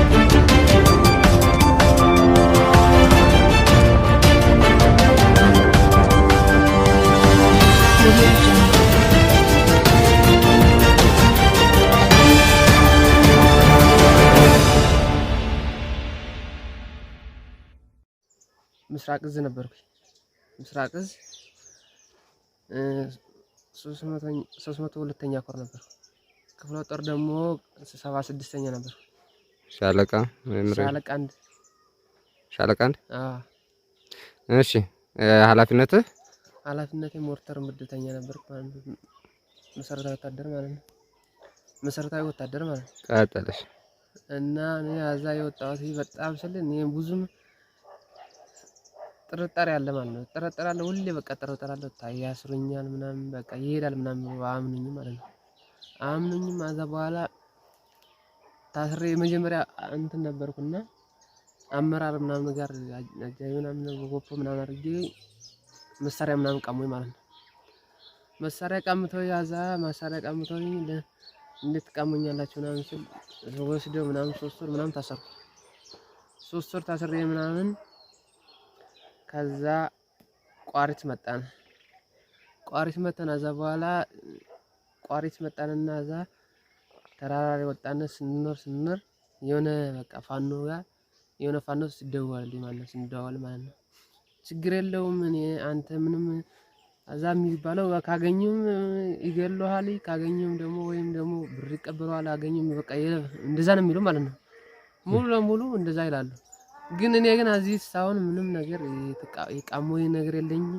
Audio Jungle. ምስራቅ እዝ ነበርኩኝ። ምስራቅ እዝ 302ኛ ኮር ነበርኩ። ክፍለ ጦር ደግሞ 76ኛ ነበርኩ። ሻለቃ ወይም ሻለቃ አንድ። ሻለቃ አንድ። አዎ። እሺ፣ ኃላፊነትህ? ኃላፊነቴ ሞርተር ምድብተኛ ነበርኩ ማለት ነው። መሰረታዊ ወታደር ማለት ነው። መሰረታዊ ወታደር ማለት ነው። ቀጥልሽ። እና እኔ እዛ የወጣሁት በጣም ስል እኔ ብዙም ጥርጣሬ አለ ማለት ነው። ጥርጣሬ አለ ሁሌ፣ በቃ ጥርጣሬ አለ። ያስሩኛል ምናምን በቃ ይሄዳል ምናምን አያምኑኝም ማለት ነው። አያምኑኝም። ከዛ በኋላ ታስሬ መጀመሪያ እንትን ነበርኩና አመራር ምናምን ጋር አጃቢ ምናምን ጎፖ ምናምን አድርጌ መሳሪያ ምናምን ቀሙኝ ማለት ነው። መሳሪያ ቀምተው ያዛ መሳሪያ ቀምተው እንዴት ትቀሙኛላችሁ ምናምን ስል ወስደው ምናምን 3 ወር ምናምን ታሰርኩ። 3 ወር ታስሬ ምናምን ከዛ ቋሪት መጣን። ቋሪት መተን ከዛ በኋላ ቋሪት መጣንና እዛ ተራራ ላይ ወጣን። ስንኖር ስንኖር የሆነ በቃ ፋኖ ጋር የሆነ ፋኖ ሲደዋልልኝ ማለት ነው፣ ስንደዋወል ማለት ነው። ችግር የለውም እኔ አንተ ምንም እዛ የሚባለው ካገኙም ይገሉሃል፣ ካገኙም ደግሞ ወይም ደግሞ ብር ይቀበለዋል፣ አገኙም በቃ እንደዛ ነው የሚሉ ማለት ነው። ሙሉ ለሙሉ እንደዛ ይላሉ። ግን እኔ ግን እዚህ እስካሁን ምንም ነገር የቃሞኝ ነገር የለኝም።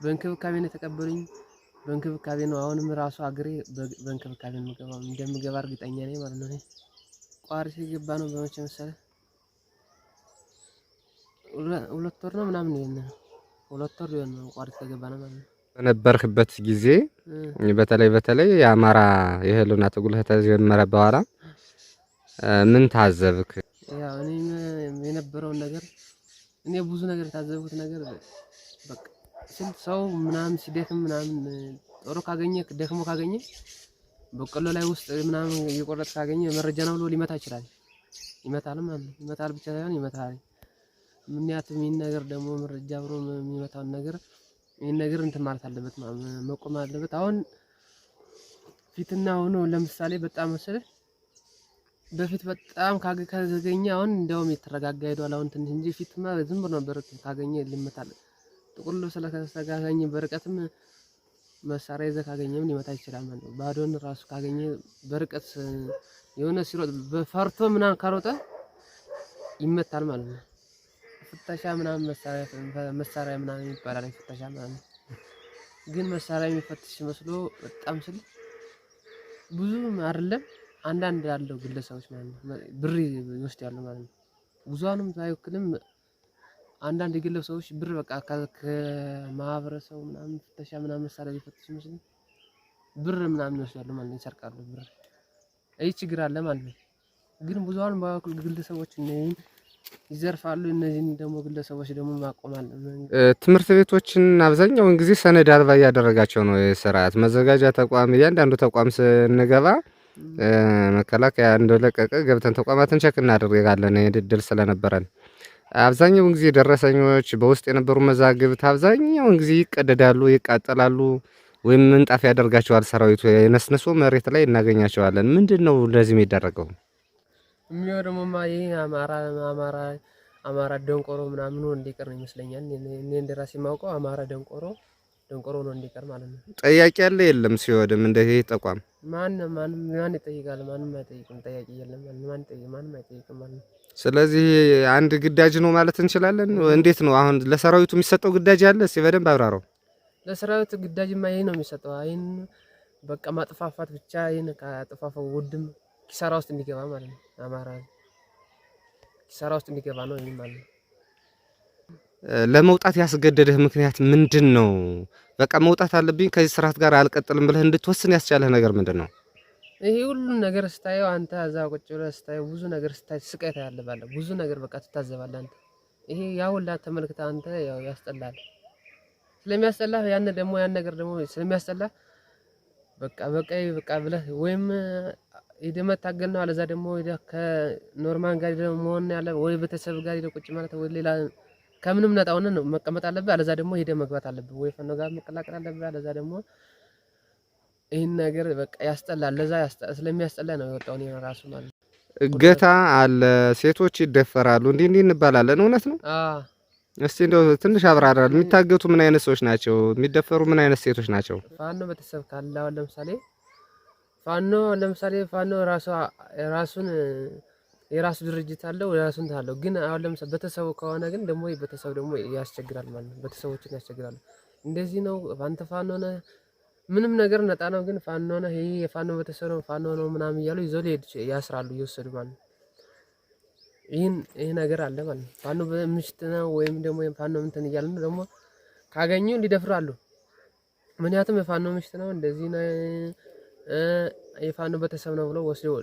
በእንክብካቤ ነው የተቀበሉኝ። በእንክብካቤ ነው አሁንም ራሱ አገሬ በእንክብካቤ ነው የምገባው፣ እንደምገባ እርግጠኛ ነኝ ማለት ነው። እኔ ቋሪት የገባ ነው በመቼ መሰለህ? 2 ወር ነው ምናምን ይሆን ነው፣ 2 ወር ሊሆን ነው ቋሪት ከገባ ነው ማለት ነው። በነበርክበት ጊዜ በተለይ በተለይ የአማራ የህልውና ትግል ከተጀመረ በኋላ ምን ታዘብክ? ያው እኔ የነበረውን ነገር እኔ ብዙ ነገር የታዘብኩት ነገር በቃ ስንት ሰው ምናምን ሲደክም ምናምን ጦሩ ካገኘ ደክሞ ካገኘ በቆሎ ላይ ውስጥ ምናምን እየቆረጠ ካገኘ መረጃ ነው ብሎ ሊመታ ይችላል። ይመታል ማለት ነው። ይመታል ብቻ ሳይሆን ይመታል። ምክንያቱም ይህን ነገር ደግሞ መረጃ ብሎ የሚመታውን ነገር ይህን ነገር እንትን ማለት አለበት፣ መቆም አለበት። አሁን ፊትና ሆኖ ለምሳሌ በጣም መሰለህ በፊት በጣም ካገኘ አሁን እንደውም የተረጋጋ ሄዷል። አሁን ትንሽ እንጂ ፊትማ ዝም ብሎ ነበር ካገኘ ሊመታል። ጥቁር ልብስ ካገኘ በርቀትም መሳሪያ ይዘህ ካገኘም ሊመታ ይችላል ማለት ነው። ባዶን ራሱ ካገኘ በርቀት የሆነ ሲሮጥ በፈርቶ ምናምን ካሮጠ ይመታል ማለት ነው። ፍተሻ ምናምን መሳሪያ ምናምን ይባላል ፍተሻ ምናምን፣ ግን መሳሪያ የሚፈትሽ መስሎ በጣም ስል ብዙ አይደለም አንዳንድ ያለው ግለሰቦች ማለት ነው ብር ይወስዳሉ ማለት ነው። ብዙሃኑም አይወክልም። አንዳንድ የግለሰቦች ብር በቃ ከማህበረሰቡ ምናምን ፍተሻ ምናምን መሳሪያ ሊፈትሽ መስሎ ብር ምናምን ይወስዳሉ ማለት ነው፣ ይሰርቃሉ ብር። ይህ ችግር አለ ማለት ነው። ግን ብዙሃኑ ባይወክል ግለሰቦች እነዚህን ይዘርፋሉ። እነዚህን ደግሞ ግለሰቦች ደግሞ ማቆም አለ። ትምህርት ቤቶችን አብዛኛውን ጊዜ ሰነድ አልባ እያደረጋቸው ነው የስርዓት መዘጋጃ ተቋም። እያንዳንዱ ተቋም ስንገባ መከላከያ እንደለቀቀ ገብተን ተቋማትን check እናደርጋለን። እድል ስለነበረን አብዛኛውን ጊዜ ደረሰኞች በውስጥ የነበሩ መዛግብት አብዛኛውን ጊዜ ይቀደዳሉ፣ ይቃጠላሉ፣ ወይም ምንጣፍ ያደርጋቸዋል ሰራዊቱ የነስንሶ መሬት ላይ እናገኛቸዋለን። ምንድን ነው እንደዚህ የሚደረገው? የሚወድሙማ ይሄ አማራ አማራ አማራ ደንቆሮ ምናምን ሆኖ እንዲቀር ነው ይመስለኛል። እኔ እንደራሴ የማውቀው አማራ ደንቆሮ ደንቆሮ ነው እንዲቀር ማለት ነው። ጠያቂ ያለ የለም ሲወድም እንደዚህ ተቋም። ማን ማን ማን ይጠይቃል? ማንም አይጠይቅም። ጠያቂ የለም። ማን ይጠይቅ? ማንም አይጠይቅም ማለት ነው። ስለዚህ አንድ ግዳጅ ነው ማለት እንችላለን። እንዴት ነው አሁን ለሰራዊቱ የሚሰጠው ግዳጅ አለ? እስኪ በደንብ አብራራው። ለሰራዊቱ ግዳጅማ ይሄ ነው የሚሰጠው። ይሄን በቃ ማጥፋፋት ብቻ፣ ይሄን ካጠፋፋው ውድም ኪሳራ ውስጥ እንዲገባ ማለት ነው። አማራ ኪሳራ ውስጥ እንዲገባ ነው ይሄን ማለት ነው። ለመውጣት ያስገደደህ ምክንያት ምንድን ነው? በቃ መውጣት አለብኝ ከዚህ ስርዓት ጋር አልቀጥልም ብለህ እንድትወስን ያስቻለህ ነገር ምንድን ነው? ይሄ ሁሉ ነገር ስታየው አንተ እዛ ቁጭ ብለህ ስታየው ብዙ ነገር ስታይ ስቃይ ታያለህ፣ ብዙ ነገር በቃ ትታዘባለህ አንተ። ይሄ ያ ሁላ ተመልክተህ አንተ ያው ያስጠላል። ስለሚያስጠላህ ያን ደግሞ ያን ነገር ደግሞ ስለሚያስጠላህ በቃ በቃ በቃ ብለህ ወይም ሄደህ መታገል ነው። አለዛ ደግሞ ሄደህ ከ normal ጋር ሄደህ መሆን ያለ ወይ ቤተሰብ ጋር ሄደህ ቁጭ ማለት ወይ ሌላ ከምንም ነፃ ሆነህ ነው መቀመጥ አለብህ። አለዛ ደግሞ ሄደህ መግባት አለብህ፣ ወይ ፋኖ ጋር መቀላቀል አለብህ። አለዛ ደግሞ ይህን ነገር በቃ ያስጠላል። ለዛ ስለሚያስጠላ ነው የወጣው እኔ ራሱ ማለት ነው። እገታ አለ፣ ሴቶች ይደፈራሉ፣ እንዲህ እንዲህ እንባላለን። እውነት ነው? እስቲ እንደው ትንሽ አብራራል። የሚታገቱ ምን አይነት ሰዎች ናቸው? የሚደፈሩ ምን አይነት ሴቶች ናቸው? ፋኖ ቤተሰብ ካለ አሁን ለምሳሌ ፋኖ ለምሳሌ ፋኖ ራሱ ራሱን የራሱ ድርጅት አለው፣ የራሱ እንትን አለው። ግን አሁን ለምሳሌ ቤተሰቡ ከሆነ ግን ደግሞ ቤተሰብ ደግሞ ያስቸግራል ማለት ነው። ቤተሰቦችን ያስቸግራሉ። እንደዚህ ነው አንተ ፋኖ ነህ፣ ምንም ነገር ነጣ ነው፣ ግን ፋኖ ነህ፣ ይሄ የፋኖ ቤተሰብ ነው፣ ፋኖ ነው ምናምን እያሉ ይዘው ሊሄድ ያስራሉ፣ እየወሰዱ ማለት ነው። ይህን ይህ ነገር አለ ማለት ነው። ፋኖ በምሽት ነው ወይም ደግሞ ፋኖ እንትን እያሉ ደግሞ ካገኙ ሊደፍሩ አሉ። ምክንያቱም የፋኖ ምሽት ነው እንደዚህ ነው የፋኖ ቤተሰብ ነው ብሎ ወስደው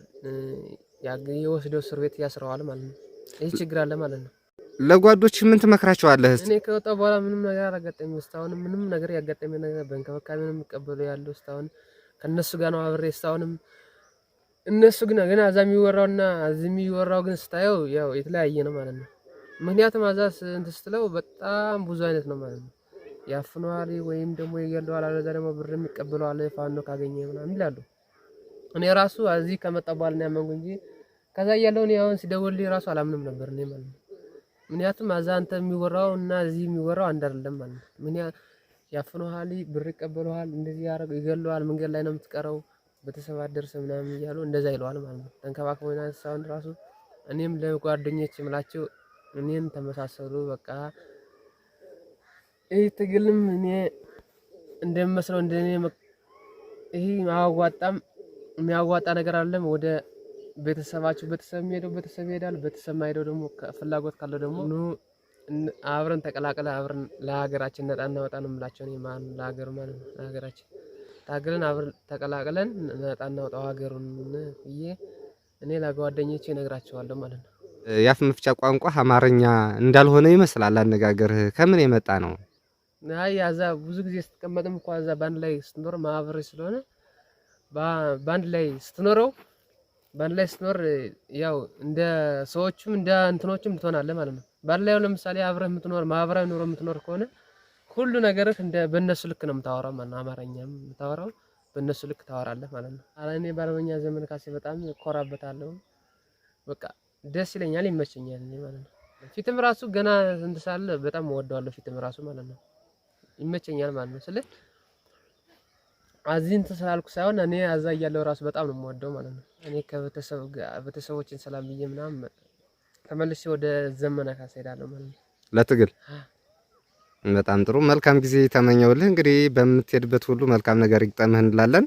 የወስደው እስር ቤት ያስረዋል ማለት ነው። ይህ ችግር አለ ማለት ነው። ለጓዶች ምን ትመክራቸዋለህ? እኔ ከወጣ በኋላ ምንም ነገር አላጋጠመኝም። እስካሁን ምንም ነገር ያጋጠመኝ ነገር በእንክብካቤ ነው የሚቀበሉ ያለው። እስካሁን ከእነሱ ጋር ነው አብሬ እስካሁንም። እነሱ ግን ግን አዛ የሚወራውና እዚህ የሚወራው ግን ስታየው ያው የተለያየ ነው ማለት ነው። ምክንያቱም አዛ እንትን ስትለው በጣም ብዙ አይነት ነው ማለት ነው። ያፍነዋል ወይም ደግሞ ይገለዋል፣ አለዛ ደግሞ ብር የሚቀበለዋል ፋኖ ካገኘ ምናምን ይላሉ። እኔ ራሱ እዚህ ከመጣ በኋላ ነው ያመንኩ እንጂ ከዛ እያለሁ እኔ አሁን ሲደወልልኝ ራሱ አላምንም ነበር እኔ ማለት ነው። ምክንያቱም አዛ አንተ የሚወራው እና እዚህ የሚወራው አንድ አይደለም ማለት ነው። ምክንያት ያፍነዋል፣ ብር ይቀበለዋል፣ እንደዚህ ያደርገው ይገለዋል፣ መንገድ ላይ ነው የምትቀረው፣ ቤተሰብ አትደርስም ምናምን እያሉ እንደዛ ይለዋል ማለት ነው። ተንከባክበው ሳሁን ራሱ እኔም ለጓደኞች የምላቸው እኔን ተመሳሰሉ በቃ ይህ ትግልም እኔ እንደሚመስለው እንደኔ ይህ አያዋጣም፣ የሚያዋጣ ነገር አይደለም። ወደ ቤተሰባችሁ ቤተሰብ የሚሄደው ቤተሰብ ይሄዳል። ቤተሰብ የማይሄደው ደግሞ ፍላጎት ካለው ደግሞ ኑ አብረን ተቀላቅለ አብረን ለሀገራችን ነጣ እናወጣ ነው የምላቸው እኔ ማለት ነው። ለሀገሩ ማለት ነው ለሀገራችን ታግለን አብረን ተቀላቅለን ነጣ እናውጣው ሀገሩን ብዬ እኔ ለጓደኞቼ እነግራቸዋለሁ ማለት ነው። የአፍ መፍቻ ቋንቋ አማርኛ እንዳልሆነ ይመስላል አነጋገርህ። ከምን የመጣ ነው? አይ አዛ ብዙ ጊዜ ስትቀመጥም እኮ አዛ በአንድ ላይ ስትኖር ማህበራዊ ስለሆነ በአንድ ላይ ስትኖረው በአንድ ላይ ስትኖር ያው እንደ ሰዎቹም እንደ እንትኖቹም ትሆናለህ ማለት ነው። በአንድ ላይ ለምሳሌ አብረህ የምትኖር ማህበራዊ ኑሮ የምትኖር ከሆነ ሁሉ ነገርህ እንደ በእነሱ ልክ ነው የምታወራው ማለት ነው። አማርኛም የምታወራው በእነሱ ልክ ታወራለህ ማለት ነው። ኧረ እኔ በአርበኛ ዘመነ ካሴ በጣም እኮራበታለሁ። በቃ ደስ ይለኛል፣ ይመቸኛል እኔ ማለት ነው። ፊትም ራሱ ገና እንትን ሳለ በጣም እወደዋለሁ። ፊትም ራሱ ማለት ነው ይመቸኛል ማለት ነው። ስለ አዚህ እንትን ስላልኩ ሳይሆን እኔ አዛ እያለሁ ራሱ በጣም ነው የምወደው ማለት ነው። እኔ ከቤተሰብ ጋር ቤተሰቦችን ሰላም ብዬ ምናምን ተመልሼ ወደ ዘመነ ካሴ እሄዳለሁ ማለት ነው። ለትግል በጣም ጥሩ መልካም ጊዜ ተመኘውልህ። እንግዲህ በምትሄድበት ሁሉ መልካም ነገር ይግጠምህ እንላለን።